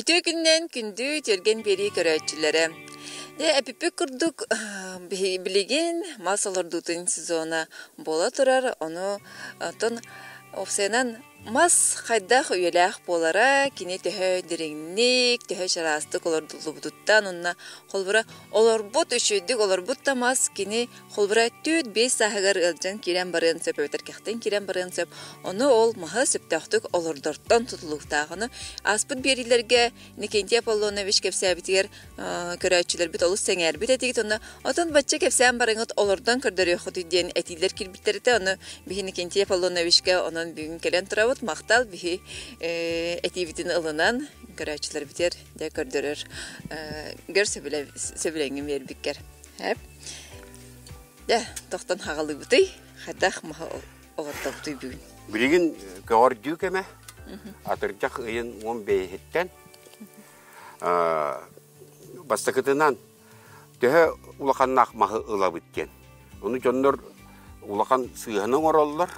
Үтүө күнүнэн күндү тиэргэн биэрии көрөөччүлэрэ! Дьэ, эпиппит курдук, билигин мас олордуутун сезона буола турар. Ону оттон уопсайынан мас хайдах үйэлээх буолара, кини төһө дириҥник, төһө чараастык олордуллубутуттан уонна холобура олорбут, үчүгэйдик олорбут да мас кини Холобура, 4-5 сааһыгар ыалдьан киирэн барыан сөп эбэтэр кэхтэн киирэн барыан сөп. Ону ол маһы сөптөөхтүк олордортон тутулуктаах. Ону ааспыт биэриилэргэ Никентий Аполлонович кэпсээбитигэр көрөөччүлэрбит олус сэҥээрбит этигит. Онно отон бачча кэпсээн барыҥыт олордон көрдөрүөххүтүй диэн этиилэр киирбиттэр этэ. Ону биһи Никентий Аполлоновичка онон бүгүн кэлэн турабыт. Махтал биһи этиибитин ылынан көрөөччүлэрбитигэр дьэ көрдөрөр гөр сөбүлэҥҥин биэрбиккэр. Дьэ, тохтон хаҕалыыбытый? Хайдах маһы олордобутуй бүгүн? Билигин көҕөрдүү кэмэ атырдьах ыйын 15-иттэн бастакытынан төһө улаханнаах маһы ылабыт диэн. Ону дьоннор улахан сыыһаны оҥороллор.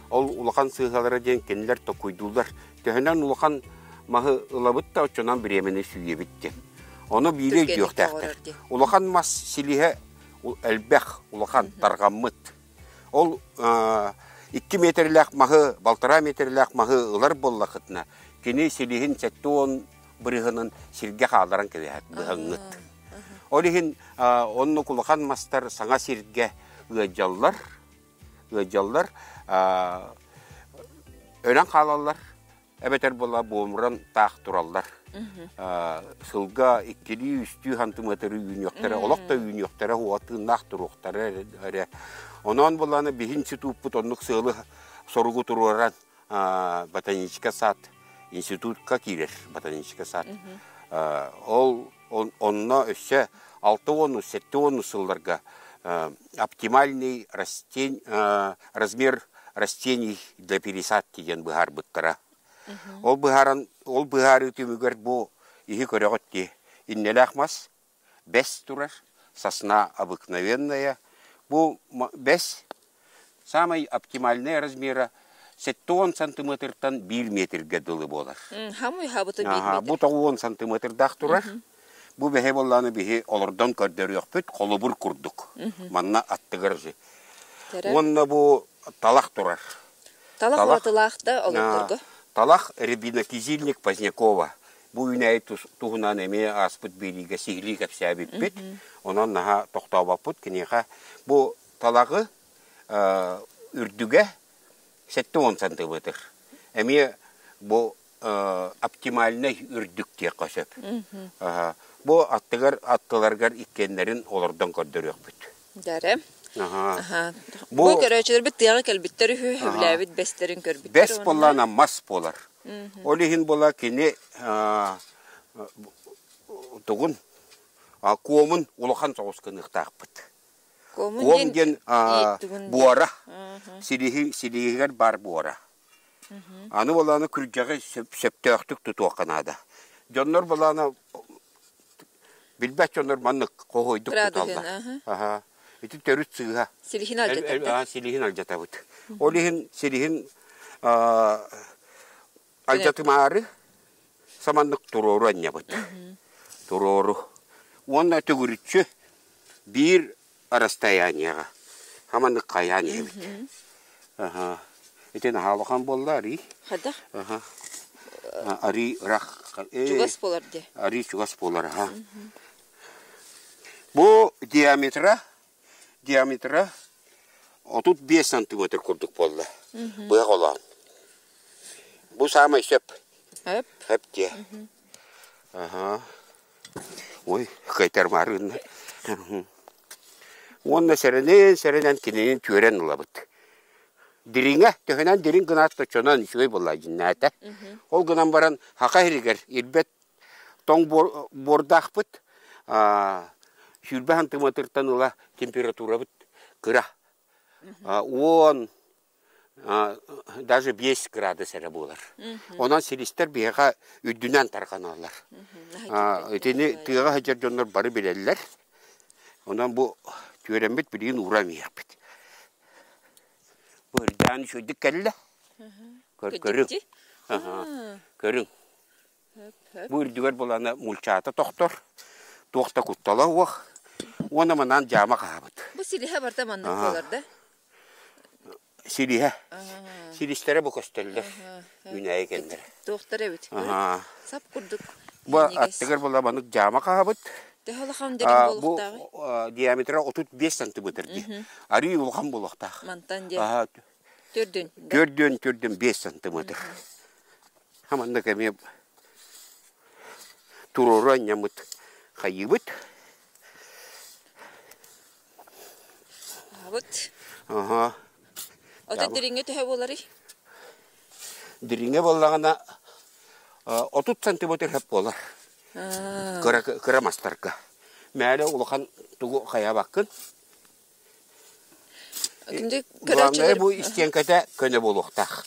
Ол улахан сыыһалара диэн кинилэр токуйдууллар. Төһөнөн улахан маһы ылабыт да оччонон бириэмэни сүүйэбит диэн. Ону биири өйдүөхтээхтэр. Улахан мас силиһэ элбэх, улахан, тарҕаммыт. Ол 2 метрлээх маһы, 1,5 метрлээх маһы ылар буоллахытына, кини силиһин 70 бырыһынын сиргэ хаалларан кэбиһэт быһаҥҥыт. Ол иһин оннук улахан мастар саҥа сиргэ ыалдьаллар, ыалдьаллар, өлөн хаалаллар, эбэтэр буола буомуран таах тураллар. Сылга иккилии-үстүү сантиметры үүнүөхтэрэ, олох да үүнүөхтэрэ, уоҕа тыыннаах туруохтара эрэ. Онон буланы биһи институппут оннук сыалы соругу туруоран ботанический сад институтка киирэр ботанический сад. Ол онно өссө 60-70 сылларга оптимальный размер растений для пересадки диэн быһаарбыттара. Ол быһааран ол быһаарыы түмүгэр бу иһи көрөҕүт дии. Иннэлээх мас бэс турар, сосна обыкновенная. Бу бэс самый оптимальный размера 70 сантиметртан 1 метргэ дылы буолар. Хамый хабыты 1 метр. Бу 90 сантиметрдаах турар. Бу бэһи буоллааны биһи олордон көрдөрүөхпүт холобур курдук. Манна аттыгар Уонна бу талах турар. Талах уратылаах да олордорго. Талах рябинокизильник Позднякова. Бу үүнээйи туһунан эмиэ ааспыт биэриигэ сиһилии кэпсээбиппит. Онон наһаа тохтообоппут киниэхэ. Бу талаҕы үрдүгэ 70 сантиметр. Эмиэ бу оптимальнай үрдүк диэххэ сөп. Бу аттыгар аттыларыгар иккиэннэрин олордон көрдөрүөхпүт. Дьэрэ. Бу көрөөччүлэрбит тыаҕа кэлбиттэр үһү, сөбүлээбит бэстэрин көрбүттэр. Бэс буоллаана мас буолар. Ол иһин буола кини тугун куомун улахан соҕус гыныахтаахпыт. Куом диэн буора, силиһигэр баар буора. Аны буолааны күрдьэҕи сөптөөхтүк тутуохха наада. Дьоннор буолаана билбэт дьоннор маннык хоһуйдук туталлар. Аха. Ити төрүт сыыһа. Силиһин алдьатабыт. Силиһин алдьатабыт. Ол иһин силиһин алдьатымаары саманнык туруору анньабыт. Туруору. Уонна төгүрүччү биир расстоянияҕа хаманык хайаан иһэбит. Аха. Ити наһаа улахан буолла арыы. Хайдах? Аха. Арыы ырах. Чугас буолар дии. Арыы чугас буолар, аха. Бу диаметра диаметра 35 сантиметр курдук буолла. Быһах олоон. Бу саамай сөп. Хөп. Хөп диэ. Аха. Ой, кайтармаарыынна. Уонна сэрэнэн, сэрэнэн кинини түөрэн ылабыт. Дириҥэ, төһөнөн дириҥ гынаат оччонон үчүгэй буолла дьиннээтэ. Ол гынан баран хака иһигэр ирбэт тоҥ буордаахпыт 20 сантиметртан ыла температурабыт кыра. 10 даже 5 градус эрэ буолар. Онон силистэр биһиэхэ үрдүнэн тарҕаналлар. Итини тыаҕа сылдьар дьоннор бары билэллэр. Онон бу түөрэммит билигин ууран иһиэхпит. Бу үрдээн үчүгэйдик кэллэ. Көрүҥ. Көрүҥ. Бу үрдүгэр булана мульчата тохтор, туох да куттала уох. Уонна манан дьаама хаһабыт. Бу силиһэ барыта маннык буолар да? Силиһэ. Силистэрэ бу көстөллөр. Үүнээйи кэннэрэ. Туохтар эбит. Сап курдук. Бу аттыгар була маннык дьаама хаһабыт. Төһө улахан дириҥ буолуохтааҕый? Бу диаметра 35 сантиметр дии. Арыы улахан буолуохтаах. Мантан диэн. Төрдүн. Төрдүн, төрдүн 5 сантиметр. Маннык эмиэ туруору анньаммыт хайыыбыт. Аһабыт. Аха. Ото дириҥэ төһө буоларый? Дириҥэ буоллаҕына 30 сантиметр хөп буолар. Кыра, кыра мастарга. Мээлэ улахан тугу хайаабаккын. Главное бу истиэҥкэтэ көнө буолуохтаах.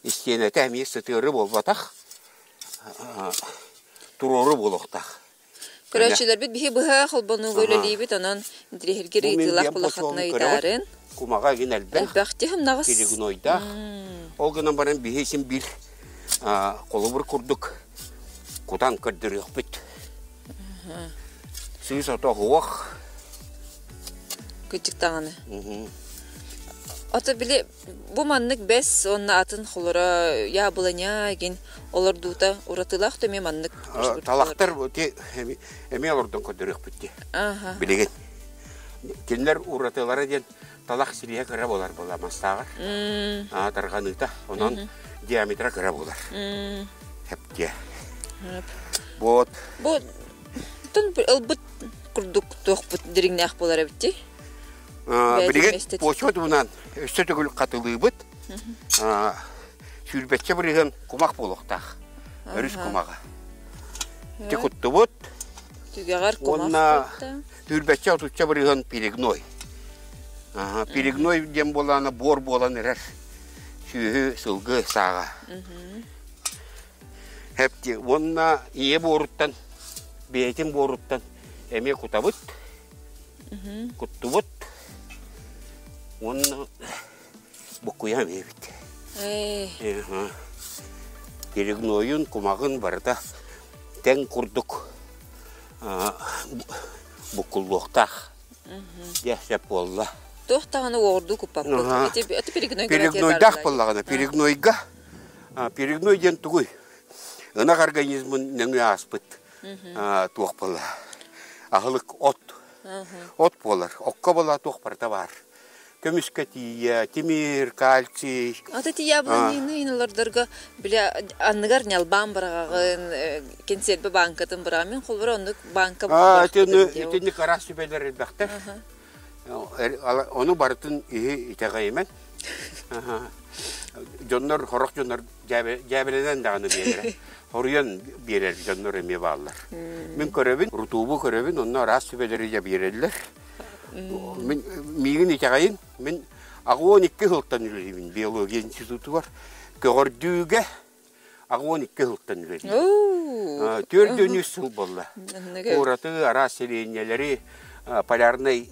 Истиэнэтэ эмиэ сытыары буолбатах, туруору буолуохтаах. Көрөөччүлэрбит биһи быһа холбонууга үлэлиибит, онон интириэһиргиир ыйытыылаах булахатына ыйытаарын. Кумаҕа игин элбэх. Элбэх тиһымнаҕыс. Перегнойдаах. Ол гынан баран биһи син биир холобур курдук кутан көрдөрүөхпүт. Сыыс ото уох. Кыччык даҕаны. Ото били бу маннык бэс уонна атын холоро яблоня игин олордуута уратылаах да эмиэ маннык Талахтар эмиэ олордон көрдөрүөхпүт дии. Билигин. Кинилэр уратылара диэн талах силиһэ кыра буолар буола мастааҕар. Тарҕаныыта. Онон диаметра кыра буолар. Хэптиэ. Вот. Бу тун ылбыт курдук туохпут дириҥнээх буолар эбит дии. Билигин почва туһунан өссө төгүл хатылыыбыт. Сүүрбэччэ бырыһыан кумах буолуохтаах. Өрүс кумаҕа. Ити куттубут. Түгэҕэр кумах Уонна сүүрбэччэ отучча бырыһыан перегной. Перегной диэн буолаана буор буолан эрэр сүөһү, сылгы сааҕа. Хэпти уонна ийэ буоруттан, бэйэтин буоруттан эмиэ кутабыт, куттубут уонна буккуйа эмиэбит. Перегнойун, кумаҕын барыта тэҥ курдук буккуллуохтаах. Дьэ, сөп буолла. Туох даҕаны уоҕурдуу куппаппыт. Ити перегной Перегнойдаах буоллаҕына, перегнойга перегной диэн тугуй? Ынах организмын нөҥүө ааспыт туох буолла? Аһылык от. От буолар. Окко буола туох барыта баар. Көмүскэ тиийэ, тимир, кальций. Ата тиийэ инолордорго бile анныгар ньалбаан быраҕаҕын, кэнсиэрбэ бааҥкатын быраҕа. Мин холбура оннук бааҥка Итинник араас сүбэлэр элбэхтэр. Ону барытын иһи итэҕэйимэн. Дьоннор, хорох дьоннор дьээбэлэнэн даҕаны биэрэр. Хоруйан биэрэр дьоннор эмиэ бааллар. Мин көрөбүн, рутубу көрөбүн, онно араас сүбэлэри дьэ биэрэллэр. Мин миигин итэҕэйин, мин 82 сылтан үлэлиибин биология институтугар. Көҕөрдүүгэ 82 сылтан үлэлиибин. 43 сыл буолла. Куораты, араас сэлиэнньэлэри, полярнай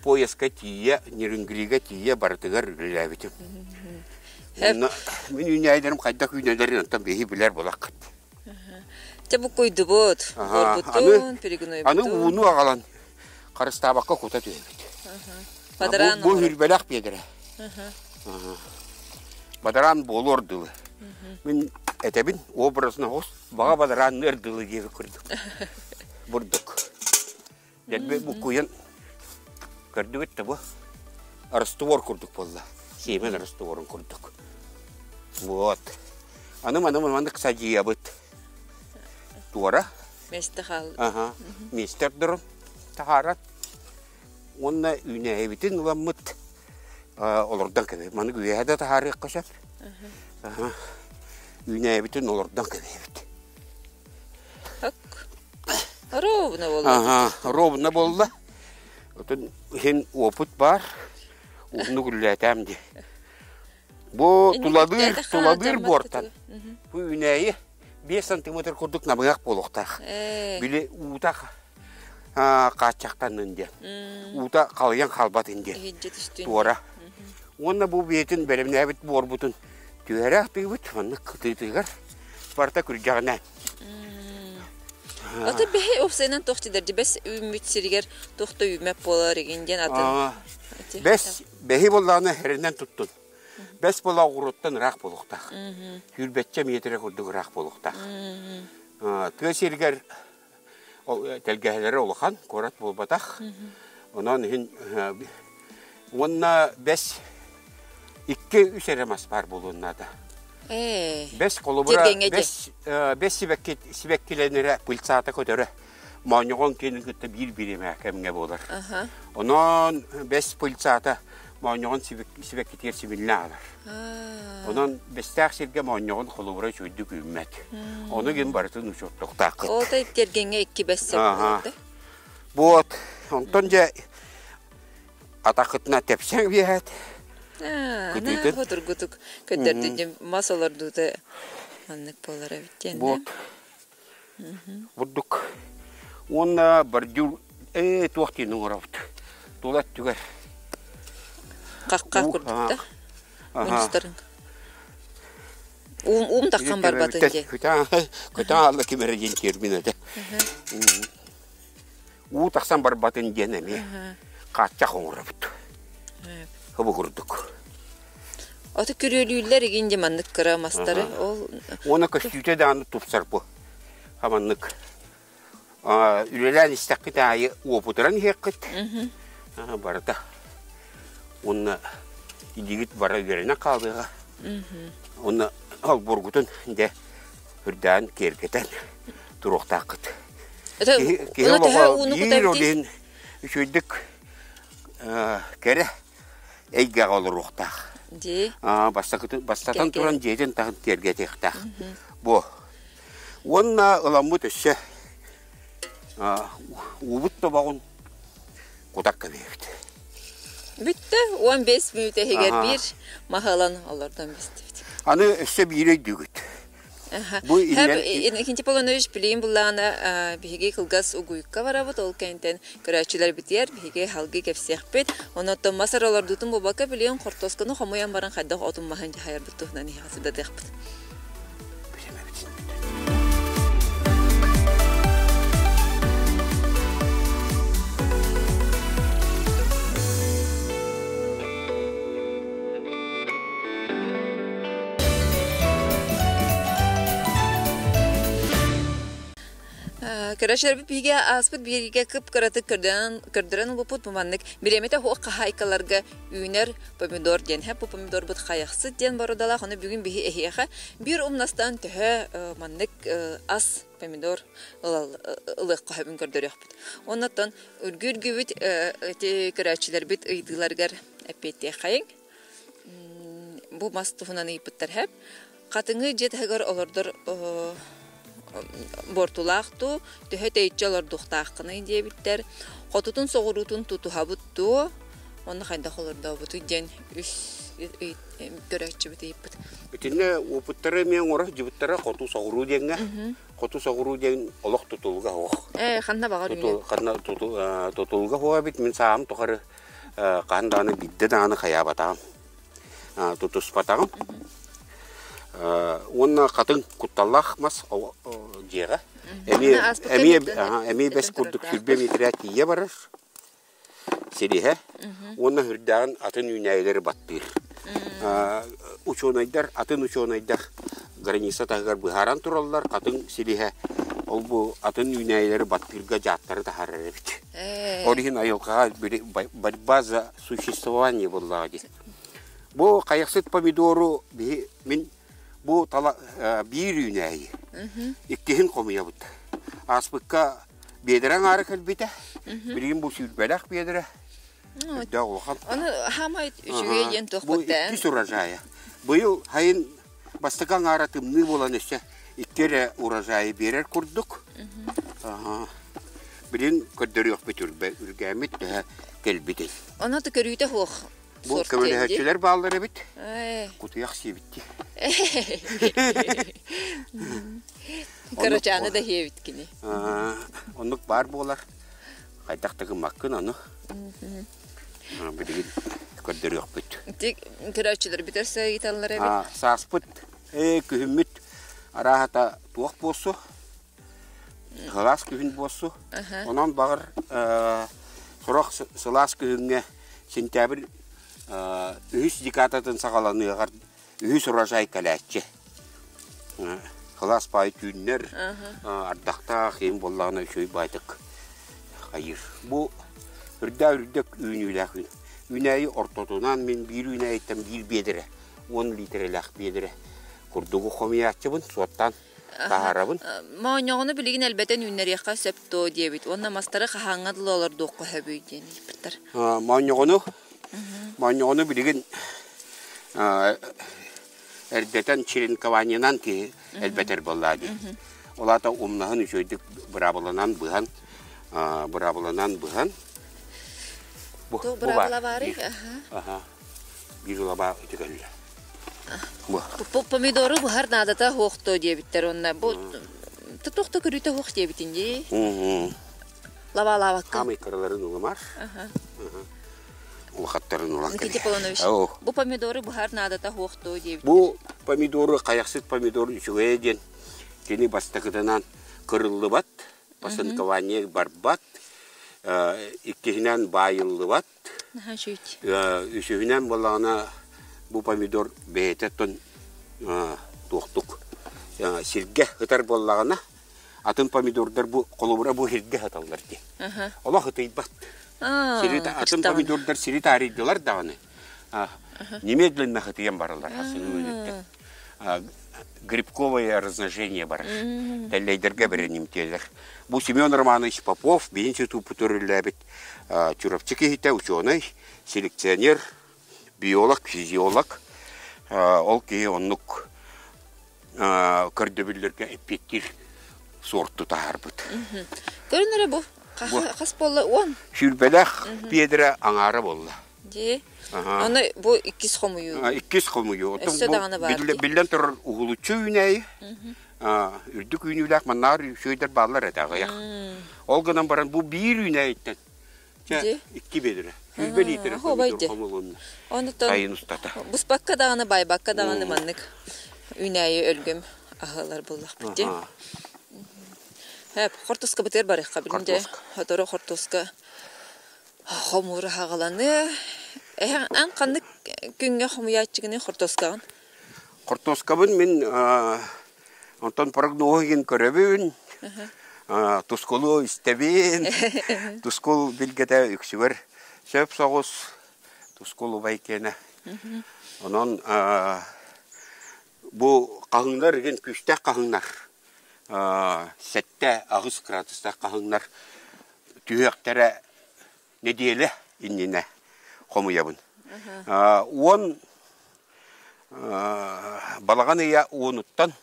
пояска тиийэ, Нерюнгрига тиийэ барытыгар үлэлээбитим. Онно мин үүнээйилэрим хайдах үүнэллэрин онтон биһи билэр булаккыт. Чэ буккуйдубут. Буорбутун, перегнойбутун. Аны ууну аҕалан харыстаабакка кута түһэбит. Бадараан Бу хүрбэлэх биэдэрэ. Бадараан буолуор дылы. Мин этэбин образно хос баҕа бадараанныар дылы диэби курдук. Бурдук. Дэлби буккуйан көрдүгүт да бу раствор курдук буолла. Сиэмэн растворун курдук. Вот. Аны маны маннык садьыйабыт. Туора. Миэстэ хаал. Ага. Миэстэ ордорон таһааран уонна үүнээйибитин ыламмыт олордон кэбиһэбит. Маннык үөһэ да таһаарыахха сөп. Үүнээйибитин олордон кэбиһэбит. Ровно буолла. Ровно буолла. Отон иһин опыт баар. Уһуннук үллээтэм дии. Бу тулалыыр, тулалыыр буортан. Бу үүнээйи 5 сантиметр курдук намыһах буолуохтаах. Били уута хааччахтаннын диэн. Уута халыйан хаалбатын диэн. Туора. Уонна бу биэтин бэлэмнээбит буорбутун түһэрэ атыыбыт, маннык кытыытыгар. Барыта күрдьэҕинэ. Ата бэһи уопсайынан туох дидэр бэс үүммүт сиригэр туох да үүммэт буолар игин диэн атын. Бэс бэһи буоллаҕына эринэн туттун. Бэс буола оҕуруоттан ыраах буолуохтаах. Сүүрбэччэ миэтэрэ курдук ыраах буолуохтаах. Тыа сиригэр тэлгэһэлэрэ улахан, куорат буолбатах. Онон иһин уонна бэс 2-3 эрэ мас баар буолуон наада. Бэс холобура бэс бэс сибэкки сибэккилэнэрэ пыльцата көтөрө моонньоҕон киэнин кытта биир бириэмэ кэмҥэ буолар. Онон бэс пыльцата моонньоҕон сибэккитигэр симиллэ аалар. Онон бэстээх сиргэ моонньоҕон холобура үчүгэйдик үүммэт. Ону гин барытын учуоттуохтааххыт. Ол тиэргэҥҥэ икки бэс сөп буолар. Вот. Онтон дьэ атаххытына тэпсэн биэһэт. Кытыытын. Хотургутук көдөрдүн мас олордуута маннык буолар эбит диэн. Вот. Бурдук. Уонна бордюр ээ туох диэн оҥоробут. Тула өттүгэр. Хахха курдук да. Мунньустарын. Уум уум таххан барбатын диэн. Көтөн аалла ким эрэ диэн термин этэ. Уу тахсан барбатын диэн эмиэ хааччах оҥоробут. Бу курдук. Аты күрүөлүүллэр игин дьэ маннык кыра мастары ол Уонна көстүүтэ даҕаны тупсар бу. Хаманнык үлэлээн истэххит аайы уопутуран иһиэххит. Барыта. Уонна илиигит бара үөрэнэн хаалыаҕа. Уонна олбуоргутун дьэ үрдээн киэргэтэн туруохтааххыт. Киһи олоҕо биир ол иһин үчүгэйдик кэрэ эйгэҕэ олоруохтаах. Дии. Бастатан туран дьиэтин таһын киэргэтиэхтээх. Бу. Уонна ыламмыт өссө уубут тобоҕун кутакка биэбит. Бүттэ. 15 мүнүүтэ иһигэр биир маһы ылан олордон бистибит. Аны өссө биир өйдүүгүт. Бу Иннокентий Полонович билигин буллаҕына биһиги кылгас угуйукка барабыт, ол кэнниттэн көрөөччүлэрбитигэр биһиги салгыы кэпсиэхпит. Онон мас эрэ олордуутун буолбакка билигин хортуосканы хомуйан баран хайдах отун маһын дьаһайарбыт туһунан эһиэхэ сырдатыахпыт. Көрөөччүлэрбит биһиги ааспыт биэриигэ кып-кыратык көрдөрөн ылбыппыт бу маннык бириэмэтэ суох хаһаайкаларга үүнэр помидор диэн һэ бу помидорбут хайахсыт диэн бородалаах ону бүгүн биһи эһиэхэ биир умнастан төһө маннык ас помидор ылыахха сөбүн көрдөрүөхпүт. Оннуттан үргү-үргүбүт ити көрөөччүлэрбит ыйытыыларыгар эппиэттиэххэйиҥ. Бу мас туһунан ыйыппыттар һэп. Хатыҥы дьиэ таһыгар олордор буортулаах дуу, төһө тэйиччи олордуохтааххыный диэбиттэр. Хотутун соҕуруутун тутуһабыт дуо, уонна хайдах олордообутуй диэн үс көрөөччүбүт ыйыппыт. Итиннэ опыттары эмиэ оҥоро сылдьыбыттара хоту соҕуруу диэҥҥэ. Хоту соҕуруу диэн олох тутулуга суох. Ээ, ханна баҕар үүнэр. Ханна тутулуга суох эбит. Мин сааһым тухары хаһан даҕаны биирдэ даҕаны хайаабатаҕым, тутуспатаҕым. Уонна хатыҥ кутталлаах мас дьиэҕэ. Эмиэ эмиэ эмиэ бэс курдук сүрбэ миэтэрэ тиийэ барар сириһэ уонна үрдээҕин атын үүнээйилэри баттыыр. Учуонайдар, атын учуонайдар граница таһыгар быһааран тураллар, хатыҥ силиһэ ол бу атын үүнээйилэри баттыырга дьааттары таһаарар эбит. Ол иһин айылҕаҕа борьба за существование буоллаҕа дии. Бу хайахсыт помидору биһи мин бу тала биир үүнээйи иккиһин хомуйабыт. Ааспыкка биэдэрэ аҥаара кэлбитэ. Билигин бу сүүрбэлээх биэдэрэ. Үрдээх улахан. Ону хаамай үчүгэй диэн туох Бу иккис урожайа. Быйыл хайын бастакы аҥаара тымныы буолан өссө икки эрэ урожайы биэрэр курдук. Билин көрдөрүөхпүт үргээммит төһө кэлбитин. Ону да көрүүтэ суох. Бу көмөлөһөөччүлэр бааллар эбит. Кутуйах сиэбит дии. Кырачааны да сиэбит кини. Оннук баар буолар. Хайдах да гыммаккын ону. Билигин көрдөрүөхпүт. Ити көрөөччүлэр бүтэр ыйыталлар эбит. Сааспыт, күһүммүт. Арааһата туох буолсу, сылаас күһүн буолсу. Онон баҕар сорох сылаас күһүҥҥэ сентябрь үһүс декадатын саҕаланыаҕар үһүс урожай кэлээччи. Сылаас баай түүннэр ардахтаах иин буоллаҕына үчүгэй баайтык хайыыр. Бу үрдээх үрдүк үүнүүлээх үүн. Үүнээйи ортотунан мин биир үүнээйиттэн биир биэдэрэ, 10 литрэлээх биэдэрэ курдугу хомуйааччыбын, суоттаан таһаарабын. Моонньоҕону билигин элбэтэн үүннэриэххэ сөп дуо диэбит уонна мастары хаһааҥҥа дылы олордуохха сөбүй диэн ыйыппыттар. Моонньоҕону моонньоҕону билигин эрдэтэн черенкованиенан киһи элбэтэр буоллаа дии. Ол аата умнаһын үчүгэйдик быраабыланан быһан быраабыланан быһан бу, бу баар. Аха. Биир лабаа үтүгөллө. Помидору быһар наадата суох диэбиттэр уонна бу туох да көрүүтэ суох диэбитин дии. Лабаалаабакка. Хаамый кыраларын ылымар. Улахаттарын ылан Никита Полонович, бу помидору быһар наадата суох диэбиттэр. Бу помидору хайахсыт помидор үчүгэйэ диэн кини бастакытынан кырыллыбат, пасынкование барбат, иккиһинэн баайыллыбат, Үсүһүнэн буоллаҕына бу помидор бэйэтэ оттон туохтук сиргэ ытар буоллаҕына атын помидордар бу холобура бу сиргэ сыталлар дии. Олох ытыйбат. Сири атын помидордар сири таарыйдылар даҕаны немедленно ытыйан бараллар хасыҥҥы грибковое размножение барар. Тэллэйдэргэ бэрэнимтиэлэр. Бу Семен Романович Попов биһин институппут өрүллээбит Чурапчы киһитэ учуонай, селекционер, биолог, физиолог. Ол киһи оннук көрдөбүллэргэ эппиэттиир суорту таһаарбыт. Көрүн эрэ бу хас буолла уон? Сүүрбэлээх биэдэрэ аҥаара буолла. Дии. Аны бу иккис хомуйуу. Иккис хомуйуу. Өссө даҕаны баар дии. Биллэн турар уһулуччу үүнээйи. Үрдүк үүнүүлээх маннааҕар үчүгэйдэр бааллар этэ аҕыйах. Ол гынан баран бу биир үүнээйиттэн чэ икки биэдэрэ. 20 литрэ помидор хомулунна. Онтон Сайын устата. Буспакка даҕаны байбакка даҕаны маннык үүнээйи өлгөм аһылар буоллахпыт дии. Хортуоскабытыгар барыахха билин дьэ. Сотору хортуоска Хомуур аһаҕаланыа. Эһэҥ эн ханнык күҥҥэ хомуйааччыгыный хортуоскаҕын? Хортуоскабын мин онтон прогноһу игин көрөбүн, тускулу истэбин, тускул билгэтэ үксүгэр сөп соҕус, тускул убай киэнэ. Онон бу хаһыҥнар игин күүстээх хаһыҥнар, 7-8 градустаах хаһыҥнар түһүөхтэрэ нэдиэлэ иннинэ хомуйабын. Уон балаҕан ыйа уонуттан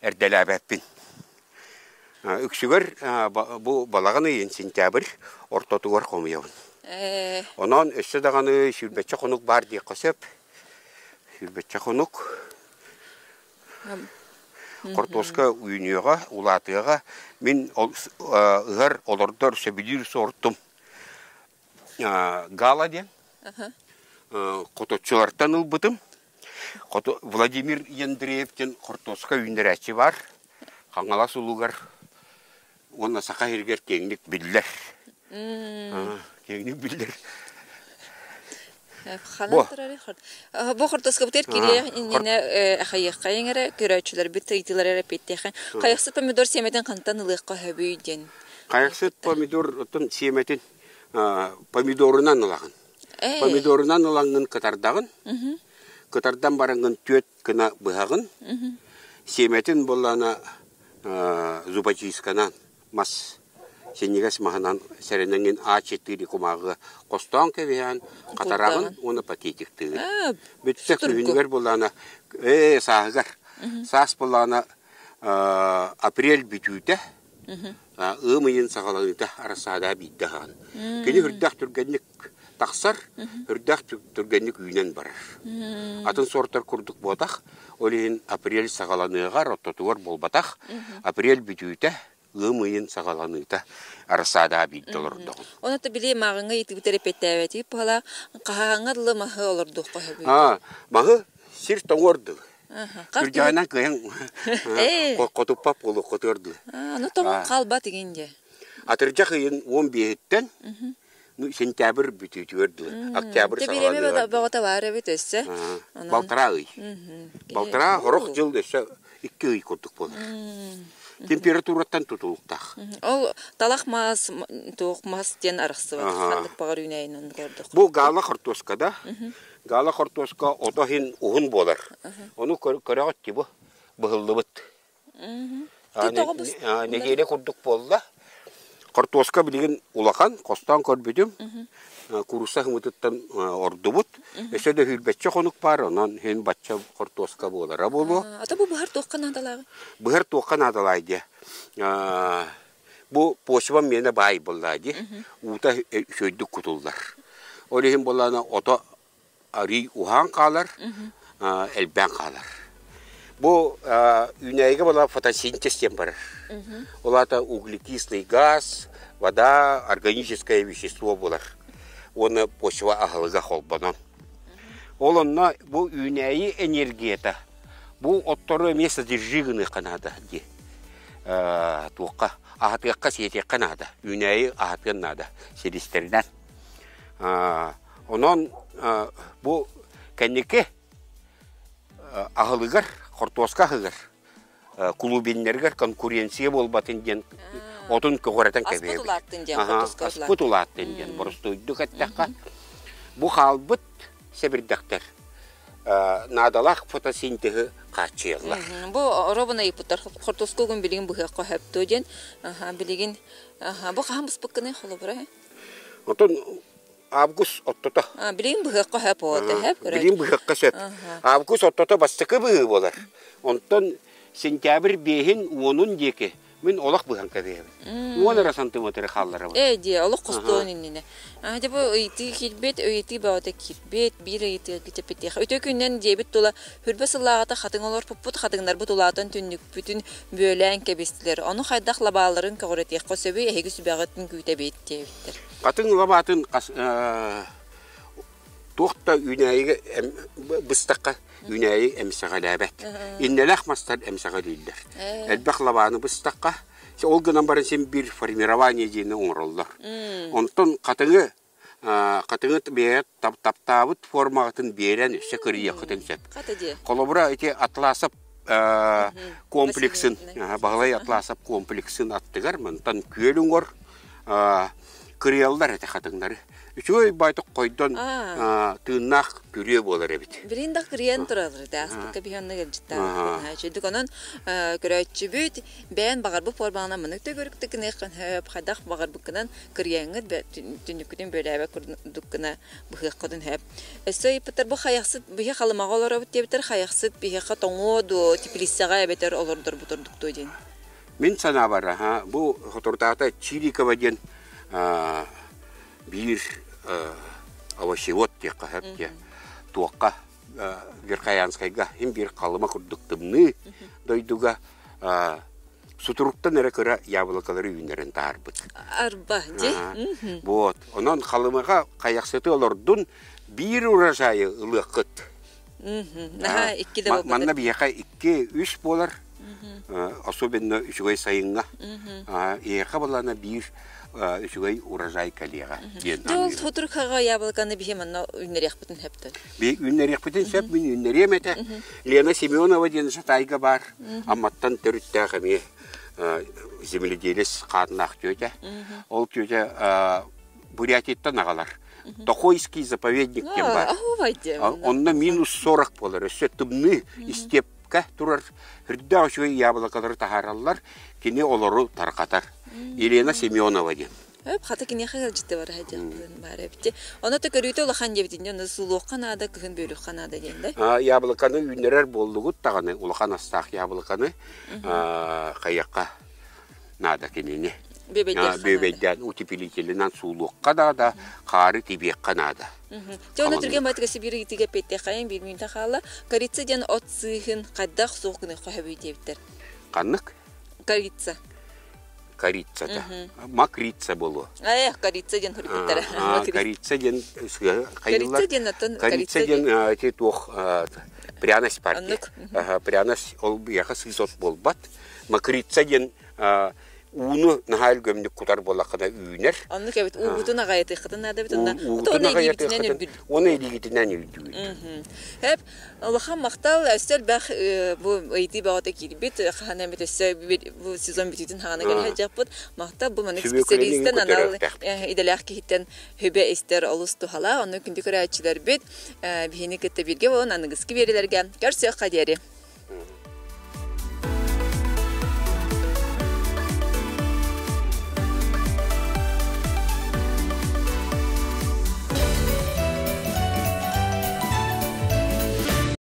эрдэлээбэппин. Үксүгэр бу балаҕан ыйын сентябрь ортотугар хомуйабын. Онон өссө даҕаны сүүрбэччэ хонук баар диэххэ сөп. Сүүрбэччэ хонук. Хортуоска үүнүөҕэ, улаатыаҕа. Мин ыһар, олордор, сөбүлүүр суортум Гала диэн. Хоточчулартан ылбытым. Владимир Ендреев диэн хортуоска үүннэрээччи баар. Хаҥалас улуугар уонна Саха сиригэр киэҥник биллэр. Киэҥник биллэр. Ханан турарый? Бу хортуоскабытыгар кириэх иннинэ хайыаххайыҥ эрэ, көрөөччүлэрбит ыйытыылар эрэ эппиэттиэххэ. Хайахсыт помидор сиэмэтин хантан ылыахха сөбүй диэн. Хайахсыт помидор оттон сиэмэтин помидорунан ылаҕын. Помидорунан ылаҥҥын кытардаҕын. Кытардан бараҥҥын түөт гына быһаҕын. Сиэмэтин буоллаҕына зубочистканан мас синньигэс маһынан сэрэнэҥҥин А4 кумааҕыга хостоон кэбиһэн хатараҕын уонна пакетиктыыгын. Бүттэ күһүнүгэр буоллаҕына ээ сааһыгар саас буоллаҕына апрель бүтүүтэ ыам ыйын саҕаланыыта арассаада биирдэ аһаҕын. Кини үрдээх түргэнник тахсар, үрдээх түргэнник үүнэн барар. Атын сортар курдук буотах, ол иһин апрель саҕаланыаҕар, ортотугар буолбатах, апрель бүтүүтэ, ыам ыйын саҕаланыыта арассаадаа биирдэ олордоҕун. Оны били мааҕыҥҥа ыйытыыбыт эрэпиэттээбэтии быһалаах хаһааҥҥа дылы маһы олордуохха сөбүй? Маһы сир тоҥуор дылы. Күрдьэҕинэн кыайан хотуппат буолуох хотуор дуу. Аны тоҥон хаалбат игин дьэ. Атырдьах ыйын 15-иттэн ну сентябрь бүтүүтүгэр дылы октябрь саҕаланыар. Бөҕөтө баар эбит өссө. Балтараа ый. Балтараа хорох дьыл өссө 2 ый курдук буолар. Температураттан тутулуктаах. Ол талах мас, туох мас диэн арахсыбат. Ханнык баҕар үүнээйин оннук ордук. Бу гала хортуоска да. Гала хортуоска ото иһин уһун буолар. Ону көрөҕүт ти бу быһыллыбыт. Нэдиэлэ курдук буолла. Хортуоска билигин улахан, хостоон көрбүтүм. Куурусса хымытыттан ордубут. Өссө да сүүрбэччэ хонук баар, онон иһин бачча хортуоска буолара буолуо. Ата бу быһар туохха наадалааҕый? Быһар туохха наадалаай диэ. Бу почвам миэнэ баай буоллаа дии. Уута үчүгэйдик кутуллар. Ол иһин буоллаҕына ото арыый уһаан хаалар, элбээн хаалар. Бу үүнээйигэ буолла фотосинтез диэн барар. Ол аата углекислый газ, вода, органическое вещество буолар. Уонна почва аһылыга холбонон. Ол онно бу үүнээйи энергията бу оттору эмиэ содержи гыныахха наада дии. Туохха аһатыахха сиэтиэххэ наада. Үүнээйи аһатыан наада силистэринэн. Онон бу кэнники аһылыгар, хортуоска аһыгар, кулубиннэригэр конкуренция буолбатын диэн отун көҕүрэтэн кэбиһэбит. Аспыт улааттын диэн хортуоска Аспыт улааттын диэн боростуойдук эттэххэ, бу хаалбыт сэбирдэхтэр наадалаах фотосинтеһы хааччыйаллар. Бу оробуна ыйыппыттар хортуоска угун билигин быһыахха сөп дуо диэн. Билигин бу хаһан быспыккыный холобура? Отон август оттото. Билигин быһыахха сөп оҕото сөп. Билигин быһыахха сөп. Август оттото бастакы быһыы буолар. Онтон сентябрь биэһин уонун диэки мин олох быһан кэбиһэбин. 10 эрэ сантиметры хаалларабын. Ээ дии, олох хостоон иннинэ. Аа дьэ бу ыйытыы киирбит, ыйытыы бөҕөтө киирбит, биир ыйытыыга кичэппитиэх. Үтүө күнүнэн дьиэбит тула хүрбэ сыллааҕыта хатыҥ олорпуппут, хатыҥнарбыт улаатан түннүкпүтүн бүөлээн кэбистилэр. Ону хайдах лабааларын көҕүрэтиэххэ сөбүй, эһиги сүбэҕитин күүтэбит диэбиттэр. Хатыҥ лабаатын туох да үүнээйигэ быстахха үүнээйи эмсэҕэлээбэт. Иннэлээх мастар эмсэҕэлииллэр. Элбэх лабааны быстахха, ол гынан баран син биир формирование диэни оҥороллор. Онтон хатыҥы хатыҥы бэйэ таптаабыт формаҕытын биэрэн өссө кырыйыаххытын сөп. Холобура ити Атласов комплексын, Баһылай Атласов комплексын аттыгар мантан күөл уҥор кырыйаллар этэ хатыҥнары. Үчүгэй байтык хойдон тыыннаах күрүө буолар эбит. Билин да кырыйан туралар да ааспыкка биһи онно кэлдьиттаах. Үчүгдүк онон көрөөччүбүт бэйэн баҕарбыт формаҕынан маннык төгүрүктүк гыныаххын сөп, хайдах баҕарбыккынан кырыйаҥҥыт түннүккүтүн бүөлээбэт курдук гына быһыаххытын сөп. Өссө ыйыппыттар бу хайахсыт биһи халымаҕа олоробут диэбиттэр хайахсыт биһиэхэ тоҥуо дуо теплицаҕа эбэтэр олордорбут ордук дуо диэн. Мин санаабар, аха, бу соторутааҕыта Чирикова диэн биир овощевод диэххэ сөп диэ туохха Верхоянскайга иһин биир халыма курдук тымныы дойдуга сутуруктан эрэ кыра яблокалары үүннэрэн таһаарбыт. Арба, дьэ. Вот. Онон халымаҕа хайахсыты олордун биир урожайы ылыаххыт. Наһаа икки да буолбатар. Манна биһиэхэ 2-3 буолар. Особенно үчүгэй сайыҥҥа. Эһиэхэ балана биир үчүгэй урожай кэлиэҕэ диэн Дьэ ол сутурукаҕа яблоканы биһи манна үүннэриэхпитин сөптөн. Би үүннэриэхпитин сөп, мин үүннэриэм этэ. Лена Семенова диэн Жатайга баар. Амматтан төрүттээх эмиэ земледелец хааннаах тетя. Ол тетя Бурятияттан аҕалар. Тохойский заповедник диэн баар. Онно минус 40 буолар. Өссө тымныы истиэпкэ турар үрдээх үчүгэй яблокалары таһаараллар. Кини олору тарҕатар. Елена Семенова диэн. Өп, хата киниэхэ ыалдьыты бара сылдьыахпын баар эбит. Ону то көрүүтэ улахан диэбитин дьон суулуохха наада, кыһын бүөлүөххэ наада диэн да. Яблоканы үүннэрэр буоллугут даҕаны улахан астаах яблоканы хайыахха наада кинини. Бүөбэйдээн утеплителинэн суулуохха наада, хаары тибиэххэ наада. Дьэ, онно түргэн баҕайытык өссө биир ыйытыыга эппиэттиэххэйиҥ, биир мүнүүтэ хаалла. Корица диэн от сыыһын хайдах суох гыныахха сөбүй диэбиттэр. Ханнык? Корица. Корицата. Макрица буолуо. Ээ, корица диэн суруйбуттара. Корица диэн хайыллар. Корица диэн оттон корица диэн ити туох. Пряность баар дии. Пряность ол биһиэхэ сыыс от буолбат. Мокрица диэн ууну наһаа өлгөмнүк кутар буоллаххына үүнэр. Оннук эбит. Уубутун аҕайытыаххытын наада эбит. Уубутун аҕайытыаххытын уонна илиигитинэн үрдүүр. Хэп, улахан махтал өссө элбэх бу ыйытыы бөҕөтө киирбит. Хаһан эмит өссө бу сезон бүтүүтүн хаҕана кэлэ сылдьыахпыт. Махтал бу маннык специалистан анал идэлээх киһиттэн сүбэ истэр олус туһалаах. Онно күндү көрөөччүлэрбит биһини кытта бииргэ буолан аныгыскы биэрилэргэ көрсүөххэ диэри.